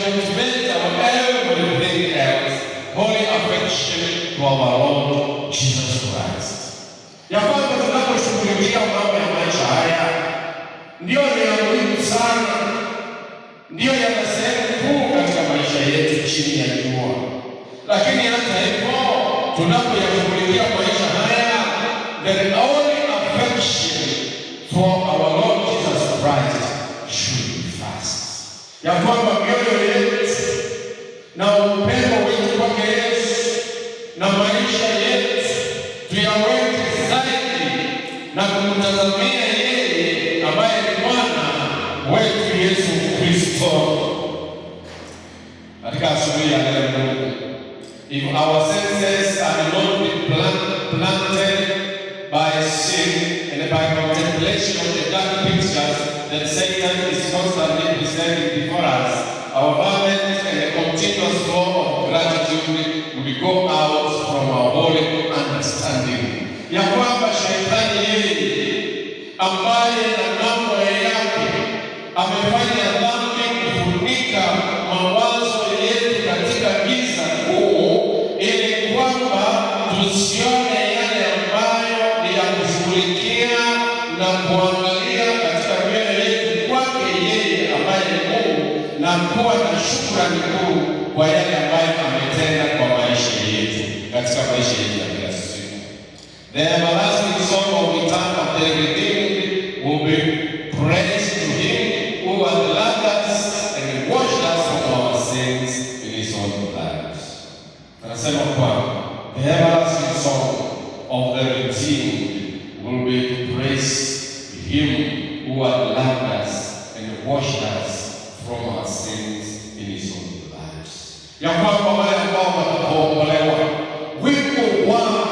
cultivate our everything else, holy affection to our Lord Jesus Christ. Ya kwamba tunaposhughulikia mambo ya maisha haya ndiyo ni ya muhimu sana, ndiyo yana sehemu kuu katika maisha yetu chini ya jua. Lakini hata hivyo, tunapoyashughulikia maisha haya, the only affection for our Lord Jesus Christ should be first, ya kwamba mioyo yetu na upendo wetu kwake Yesu na maisha yetu tuyaweke zaidi na kumtazamia yeye ambaye ni Bwana wetu Yesu Kristo. Katika asubuhi ya leo, ndugu, if our senses are not been planted by sin and by contemplation of the dark pictures that Satan is constantly presenting before us, our fervent and continuous flow of gratitude will go out from our holy understanding. Ya kwamba shetani yeye ambaye na mambo yake amefanya dhambi kufunika mawazo yetu katika giza kuu, ili kwamba tusione yale ambayo ni ya kushughulikia na kuangalia katika mioyo yetu kwake yeye ambaye ni Mungu na kuwa na shukrani kuu kwa yale ambayo ametenda kwa maisha yetu katika maisha yetu ya kila siku. The everlasting song of eternal of the redeemed will be praise to him who has loved us and washed us from our sins in his own blood. Anasema kwamba the everlasting song of the redeemed will be to praise him who had loved us and washed us from our sins in his own blood. Ya kwamba wale ambao watakaookolewa, wimbo wao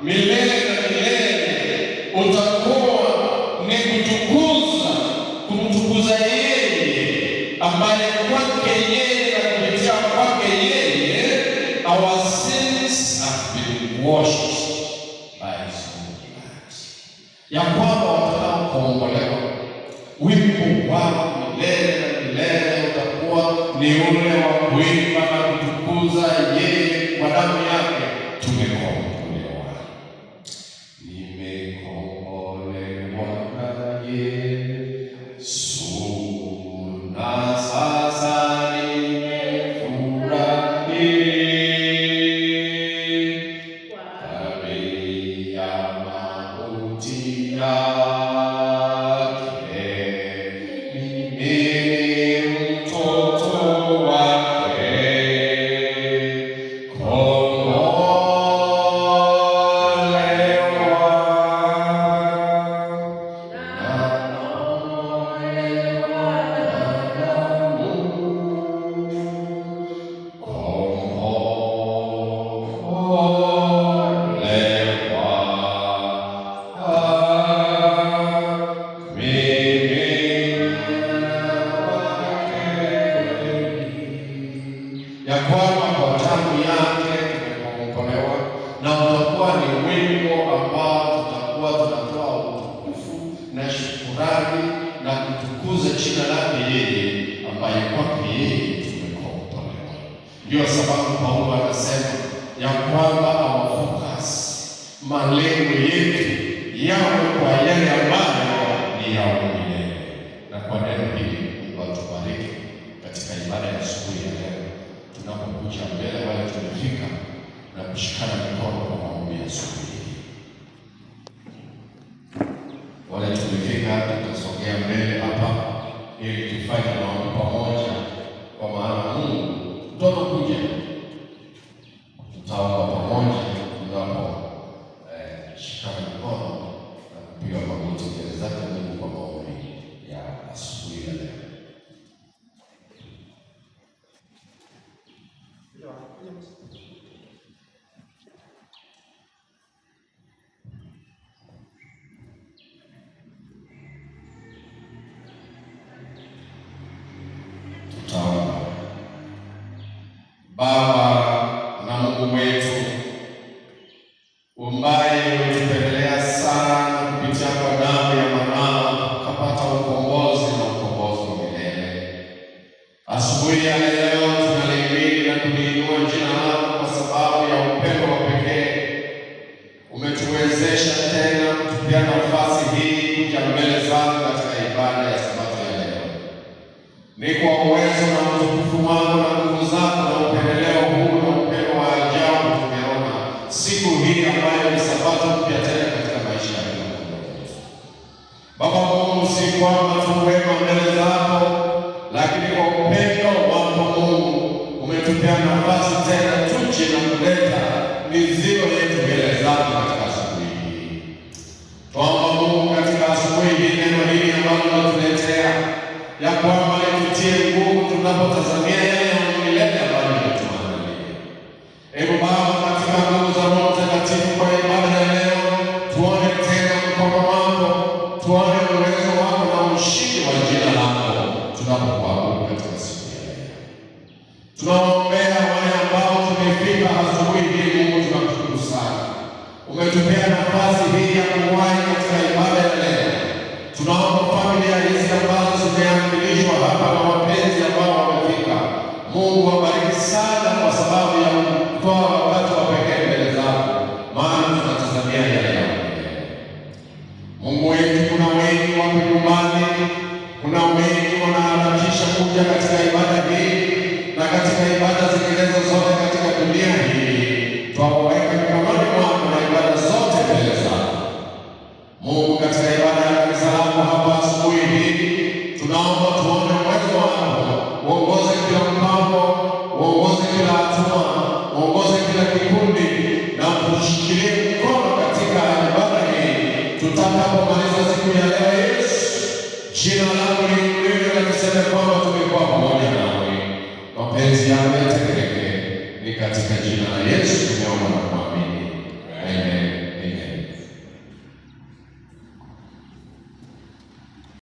milele na milele utakuwa ni kutukuza, kumtukuza yeye ambaye kwake yeye na kupitia kwake yeye our sins have been washed by his own blood. Ya kwamba watakaokombolewa wimbo wao milele na milele utakuwa ni ule wa kuimba na kutukuza yeye, kwa damu yake tumekombolewa. Nimekombolewa na Yesu, na sasa nimefurahi. Kwa ya mauti yake, mimi ni mtoto wake. Kombolewa na damu, kombolewa, mimi wake, ya kwamba kwa damu yake tumekombolewa, na utakuwa ni wimbo ambao tutakuwa tunatoa utukufu na shukurani na kutukuza jina lake yeye ambaye kwake yeye tumekombolewa. Ndio sababu Paulo anasema ya kwamba our focus, malengo yetu yawe kwa yale ambayo ni ya milele. Na kwa neno hili Mungu atubariki katika ibada ya asubuhi ya leo, tunapokuja mbele wale tumefika na kushikana mikono kwa maombi ya asubuhi hii. Wale tumefika tutasogea mbele hapa ili tufanye maombi pamoja, kwa maana Mungu tutapokuja tutaomba pamoja tunapo shikana mikono na kupiga magoti mbele zake Mungu kwa maombi ya asubuhi ya leo. Tutaomba. Baba na Mungu wetu ambaye umetupendelea sana kupitia kwa damu ya mwanao tukapata ukombozi na ukombozi wa milele. Asubuhi Asubuhi ya leo tunalihimidi na kuliinua jina lako kwa sababu ya upendo wa pekee. Umetuwezesha tena kutupia nafasi hii kuja mbele zako katika ibada ya Sabato ya leo. Ni kwa uwezo na utukufu wako na nguvu zako na upendeleo huu na upendo wa ajabu tumeona siku hii ambayo ni Sabato mpya tena katika maisha ya kila mmoja wetu. Baba Mungu, si kwamba tu wema mbele zako, lakini kwa upendo wako Mungu umetupea nafasi tena tuje na kuleta mizigo yetu mbele zako katika asubuhi hii. Twaomba Mungu katika asubuhi hii neno hili ambalo unatuletea ya kwamba litutie nguvu tunapotazamia yale ya milele ambayo umetuandalia. Ebu Baba, katika nguvu za Roho Mtakatifu, kwa ibada ya leo tuone tena mkono wako, tuone uwezo wako na ushindi wa jina lako tunapokuabudu katika siku ya leo. Tunawaombea wale ambao tumefika asubuhi hii. Mungu, tunakushukuru sana, umetupea nafasi hii ya kuwahi katika ibada ya leo. Tunaomba familia hizi ambazo zimeakilishwa hapa na wapenzi ambao wamefika, Mungu wabariki sana kwa sababu ya kutoa wakati wa pekee mbele zako, maana tunatazamia yale ya milele. Mungu wetu, kuna wengi wako nyumbani, kuna wengi wanaharakisha kuja katika ibada hii na katika ibada zinginezo zote katika dunia hii, twawaweka mikononi mwako na ibada zote mbele zako. Mungu, katika ibada ya kanisa lako hapa asubuhi hii, tunaomba tuone uwezo wako, uongoze kila mpango, uongoze kila hatua, uongoze kila kikundi na tushikilie mkono katika ibada hii. Tutakapomaliza siku ya leo, Yesu, jina lako liinuliwe na tuseme kwamba tumekuwa pamoja nawe. Mapenzi yako yatendeke, ni katika